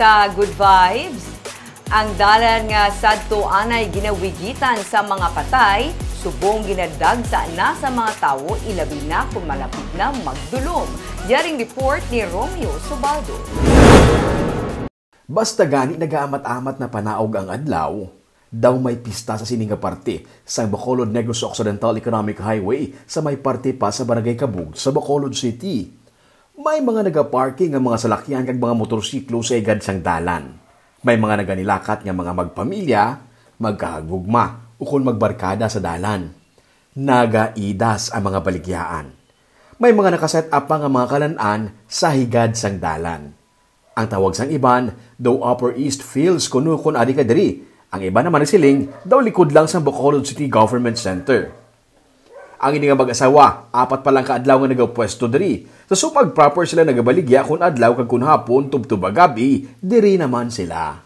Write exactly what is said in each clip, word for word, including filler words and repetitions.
Sa good vibes, ang dalan nga sadto anay ginawigitan sa mga patay, subong ginadagsa na sa mga tawo, ilabi na kung malapit na magdulom. Yaring report ni Romeo Subaldo. Basta gani nagaamat-amat na panaog ang adlaw, daw may pista sa sini nga parte sang Bacolod Negros Occidental Economic Highway sa may parte pa sa Barangay Kabug sa Bacolod City. May mga nagaparking nga mga salakyan kag mga motorsiklo sa higad sang dalan. May mga naganilakat nga mga magpamilya, magkahagugma, ukon magbarkada sa dalan. Nagaidas ang mga baligyaan. May mga nakaset up pa nga mga kalan-an sa higad sang dalan. Ang tawag sang iban, daw Upper East Fields kuno kon ari ka diri. Ang iban naman nagsiling, daw likod lang sang Bacolod City Government Center. Ang ini nga mag-asawa, apat pa lang ka adlaw nga nagapwesto diri. Sa Sumag proper sila nagabaligya kun adlaw kag kun hapon, tubtob gab-i, diri naman sila.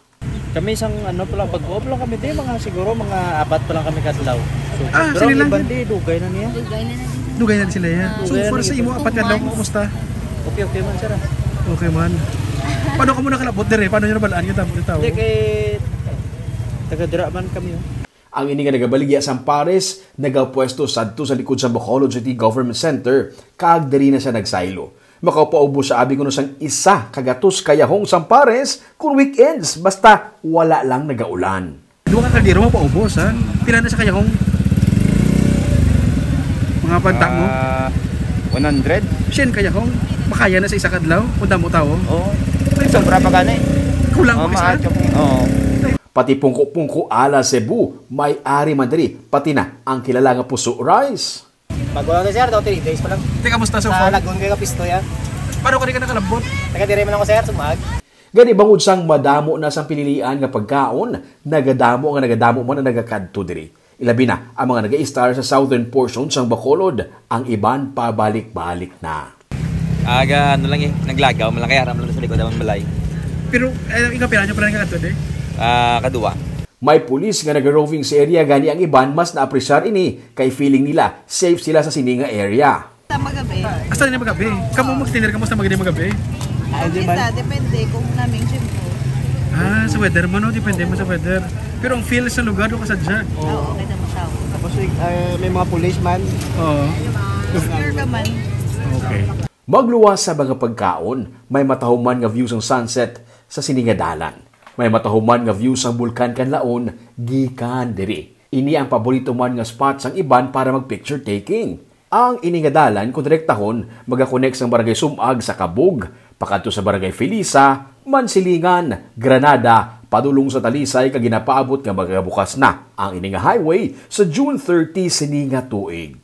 Kami sang ano pala, bag-o pa lang kami, di mga siguro mga apat pa lang kami kadlaw. So, Ah, pero sila ang lang? iban di, dugay na niya. Dugay na na din. Dugay na sila yan. So Dugay na far sa rin. imo, apat ka daw, kumusta? Okay, okay man, sir. Ah. Okay man. Paano ka mo nakalabot dire? Paano nyo nabalaan yung tamo ng tao? Hindi, kay taga-dira man kami. Oh. Ang ini nga nagabaligya sang pares, nagapwesto sadto sa likod sa Bacolod City Government Center, kag diri na siya nagsaylo. Makapaubos sa abi kuno sang isa ka gatos ka yahong sang pares kun weekends, basta wala lang nagaulan. Duha ka kaldero mapaubos, ha? Pila na sa kayahong? Mga pagtak mo? Ah, one hundred. Siyam kayahong? Makaya na sa isa ka adlaw? Kung damo tao? Oo. Sobra pa gani. Kulang Oo, pa isa? maachok. Oo. Pati pungko-pungko ala Cebu, may ari man diri, pati na ang kilala nga puso rice. Bago lang na, sir, daw three days pa lang. Teka, musta so Sa far? Lagun kay Kapistoy, ah. Paano ka di ka nakalabot? Taga dire man ako, sir, sumag. Gani bangod sang madamo na sang pinilian nga pagkaon, nagadamo nga nagadamo man ang nagakadto diri. Ilabi na ang mga nag-a-stay sa southern portion sang Bacolod, ang iban pabalik-balik na. Aga, ano lang eh, naglagaw, malaki haram lang sa likod ng balay. Pero, eh, ikaw, pila nyo pala nagkakadto, di? Ah, kadua. May pulis nga naga-roving sa area, gani ang iban mas naapresyar ini kay feeling nila safe sila sa sini nga area. Sa magabi. Hasta na magabi. Kamu magtiner ka mo sa magabi magabi? Ay, di Minsan, ba? Depende kung naming gym ko. Ah, sa weather mo, no? Depende mo sa weather. Pero ang feel sa lugar, doon ka sadya. Oo, kita mo siya. Tapos eh, may mga policeman. Oo. Clear ka man. Okay. Magluwas sa mga pagkaon, may matahuman nga view sang sunset sa sini nga dalan. May matahuman nga view sang Bulkan Kanlaon gikan diri. Ini ang paborito man nga spot sang iban para mag picture taking. Ang ini nga dalan, kung direktahon, magakonek sang Barangay Sumag sa Kabug, pakadto sa Barangay Felisa, Mansilingan, Granada, padulong sa Talisay kag ginapaabot nga magabukas na ang ini nga highway sa June thirty sini nga tuig.